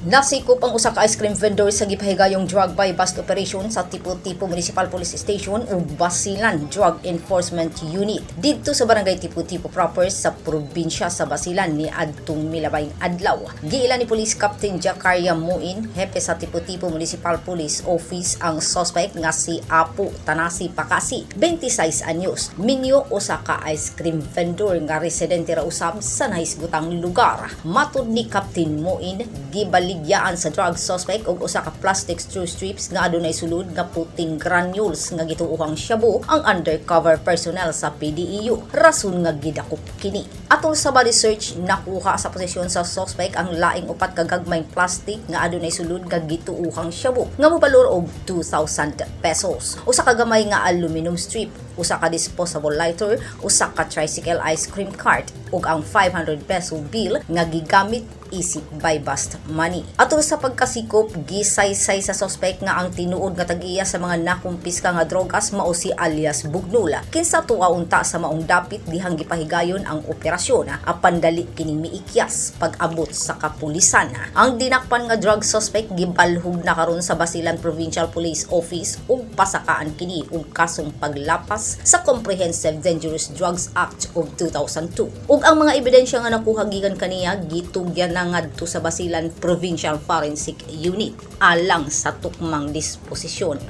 Nasikop ang usa ka ice cream vendor sa gipahigayong drug buy bust operation sa Tipo-Tipo Municipal Police Station ug Basilan Drug Enforcement Unit didto sa Barangay Tipo-Tipo Proper sa probinsya sa Basilan ni adtong milabayng adlaw. Giila ni Police Captain Jacaria Muin, hepe sa Tipo-Tipo Municipal Police Office, ang suspect nga si Apo Tanasi Pakasi, 26 anyos, minyo usa ka ice cream vendor nga residente ra usab sa nahisgutang lugar. Matud ni Captain Muin, gibaligyaan sa drug suspect og usa ka plastic straw strips nga adunay sulod nga puting granules nga gituohang shabu ang undercover personnel sa PDEU. Rason nga gidakop kini. Atol sa body search, nakuha sa posisyon sa suspect ang laing upat ka gagmayng plastic nga adunay sulod nga gituohang shabu nga mobalor og 2,000 pesos. Usa ka gamay nga aluminum strip, usa ka disposable lighter, usa ka tricycle ice cream cart ug ang 500 peso bill nga gigamit isip buy bust money. Atol sa pagkasikop, gisaysay sa suspect nga ang tinuod nga tag-iya sa mga nakumpiska nga drogas mao si alias Bugnula. Kinsa tuwa unta sa maong dapit dihang gipahigayon ang operasyon, apan dali kining miikyas pag-abot sa kapulisan. Ang dinakpan nga drug suspect gibalhog na karon sa Basilan Provincial Police Office ug pasakaan kini og kasong paglapas sa Comprehensive Dangerous Drugs Act of 2002. Ug ang mga ebidensya nga nakuha gikan kaniya gitugyan na ngadto sa Basilan Provincial Forensic Unit alang sa tukmang disposisyon.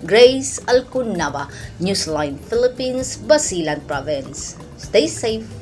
Grace Alcunaba, Newsline Philippines, Basilan Province. Stay safe.